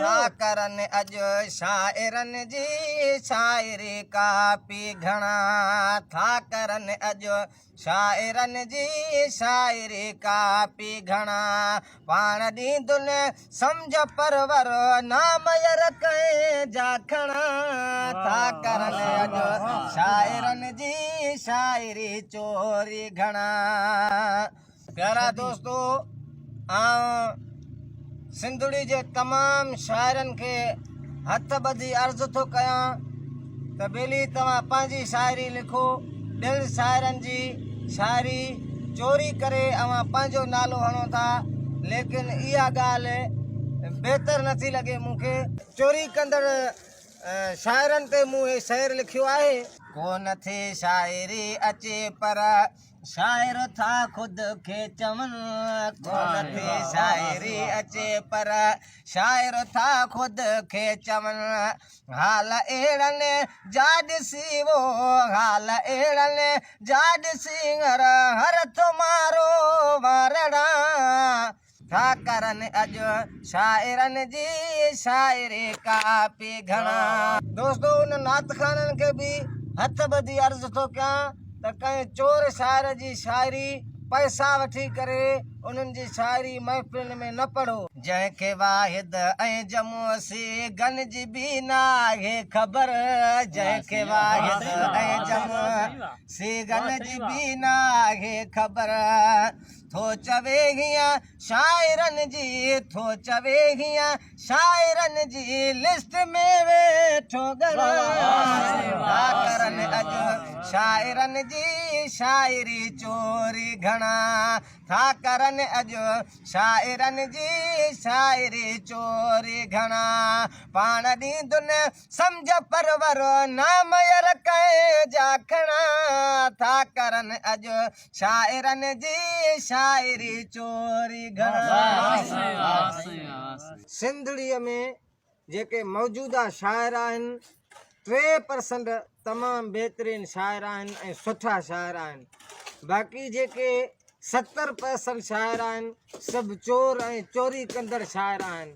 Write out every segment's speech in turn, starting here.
ٿا ڪرن اڄ شاعرن جي شاعري ڪاپي گهڻا ٿا ڪرن اڄ شاعرن جي شاعري ڪاپي گهڻا پاڻ ڏيندن سمجهه پرور نام ير ڪنهن جا کڻا ٿا ڪرن اڄ شاعرن جي شاعري چوري گهڻا. پيارا دوستو آئون سنڌڙي جي تمام شاعرن کي هٿ ٻڌي عرض ٿو ڪيان ته ٻيلي توهان پنهنجي شاعري لکو ٻين شاعرن جي شاعري چوري ڪري اوهان پنهنجو نالو هڻو ٿا ليڪن اها ڳالهه بهتر نٿي لڳي مون کي. چوري ڪندڙ شاعرن تي مون هي شعر لکيو آهي. ڪونه ٿي شاعري اچي پر شاعر ٿا خود کي چون. ڪونه ٿي شاعري اچي پر شاعر ٿا خود کي چون. حال اهڙن جا ڏسي وو حال اهڙن جا ڏسي هر هر ٿو مارو وارڙا. ٿا ڪرن اڄ شاعرن جي شاعري ڪاپي گهڻا. دوستو ان نعت خوانن کي به هٿ ٻڌي عرض ٿو ڪيان ته ڪنهن چور شاعر جي شاعري پئسا وٺي ڪري انهن جي شاعري محفلن ۾ نه پڙهو. جنهن کي واحد ۽ جمع صيغن جي به ناهي خبر جنهن کي واحد ۽ جمع صيغن جي به ناهي خبر. ٿو چوي هيئن شاعرن جي ٿو چوي هيئن شاعرن جي لسٽ ۾ ويٺو ڳڻان ٿا ڪرن اڄ شاعرن جي شاعري چوري گهڻا ٿا ڪرن اڄ شاعرن جي شاعري چوري گهڻا پاڻ ڏيندن سمجهه پرور نام ير ڪنهن جا کڻا ٿا ڪرن اڄ شاعرن جي شاعري چوري گهڻا. سنڌڙيء ۾ جيڪي موجوده شاعر آهن، 3% تمام بهترين شاعر آهن ۽ سٺا شاعر آهن. باقي جيڪي 70% شاعر آهن، سڀ چور ۽ چوري ڪندڙ شاعر آهن.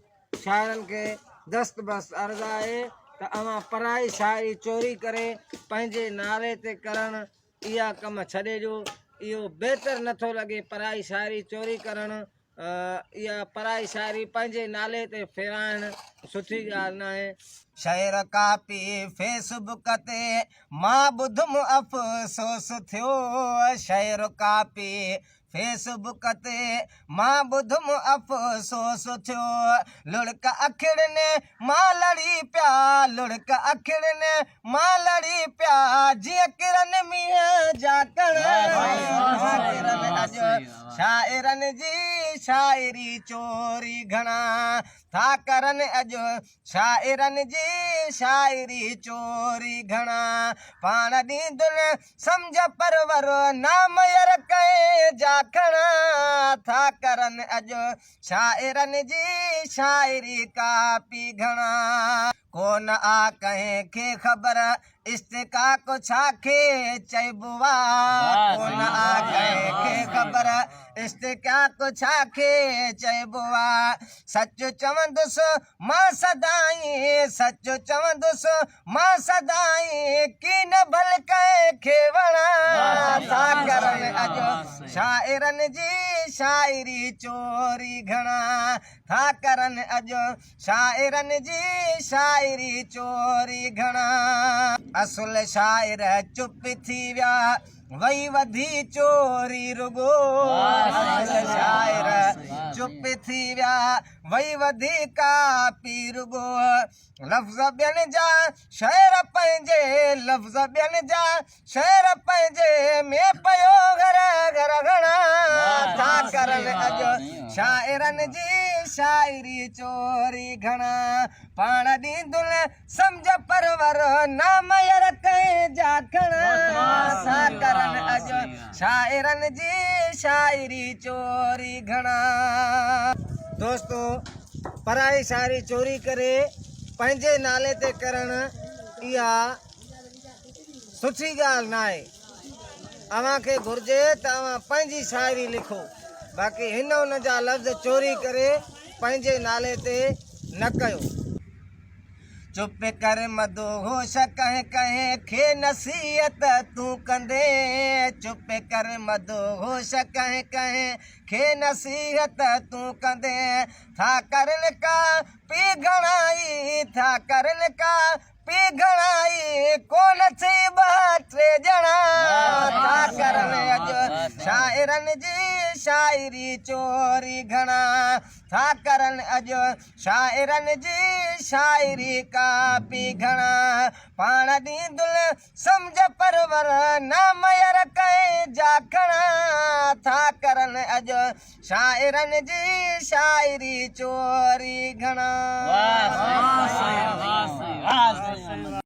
شاعرن کي دست بست عرض آهي ته اوهان پرائي شاعري چوري ڪري پنهنجي نالي تي ڪرڻ اها ڪم ڇڏي ڏيو اهو بهتر نٿو لڳي پرائي شاعري چوري ڪرڻ اها پرائي شاعري پنهنجي نالي تي ڦيرائڻ سٺي ڳالهه ناهي. شعر ڪاپي فيس بڪ تي مان ٻڌم افسوس ٿيو شعر ڪاپي فيس بڪ تي مان ٻڌم افسوس ٿيو لڙڪ اکڙين مان لڙي پيا لڙڪ اکڙين مان لڙي پيا جيئن ڪرن مينهن جا ڪڻ ڪرن اڄ شاعرن جي شاعري چوري گهڻا ٿا ڪرن اڄ شاعرن جي شاعري چوري گهڻا پاڻ ڏيندن سمجهه پرور نام ير ڪنهن جا کڻا ٿا ڪرن اڄ شاعرن جي شاعري ڪاپي گهڻا ڪونه آ ڪنهن کي خبر استحقاق ڇا کي چئبو آ ڪونه آ ڪنهن کي خبر استحقاق ڇا کي چئبو آ سچ چوندس مان سدائين سچ چوندس مان سدائين ڪين ڀل ڪنهن کي وڻان ٿا ڪرن اڄ شاعرن جي شاعري چوري گهڻا ٿا ڪرن اڄ شاعرن جي شاعري چوري گهڻا. اصل شاعر چپ ٿي ويا وئي وڌي چوري رڳو اصل شاعر چپ ٿي ويا وئي وڌي ڪاپي رڳو لفظ ٻين جا شعر پنهنجي لفظ ٻين جا شعر پنهنجي ۾ پيو گهر گهر گهڻا ٿا ڪرن اڄ شاعرن جي شاعري چوري گهڻا پاڻ ڏيندن سمجهه پرور نام ير ڪنهن جا کڻا ٿا ڪرن اڄ شاعرن جي شاعري چوري گهڻا. دوستو پرائي شاعري چوري ڪري پنهنجي نالي تي ڪرڻ اها سٺي ڳالهه ناهي. اوهان کي گهرجي ته اوهان پنهنجي شاعري لکو باقي هن ان جا لفظ چوري ڪري پنهنجي نالي تي نه ڪيو. چپ ڪر مدهوش ڪنهن ڪنهن کي نصيحت تون ڪندين چپ ڪر مدهوش ڪنهن ڪنهن کي نصيحت تون ڪندين ٿا ڪرن ڪا پي گهڻائي ٿا ڪرن ڪا پي گهڻائي ڪونه ٿي ٻه ٽي ڄڻا ٿا ڪرن اڄ شاعرن جي شاعري چوري گهڻا ٿا ڪرن اڄ شاعرن جي شاعري ڪاپي گهڻا پاڻ ڏيندل سمجهه پرور نه مير ڪنهن جا کڻا ٿا ڪرن اڄ شاعرن جي شاعري چوري گهڻا. واھ سائين واھ سائين واھ سائين.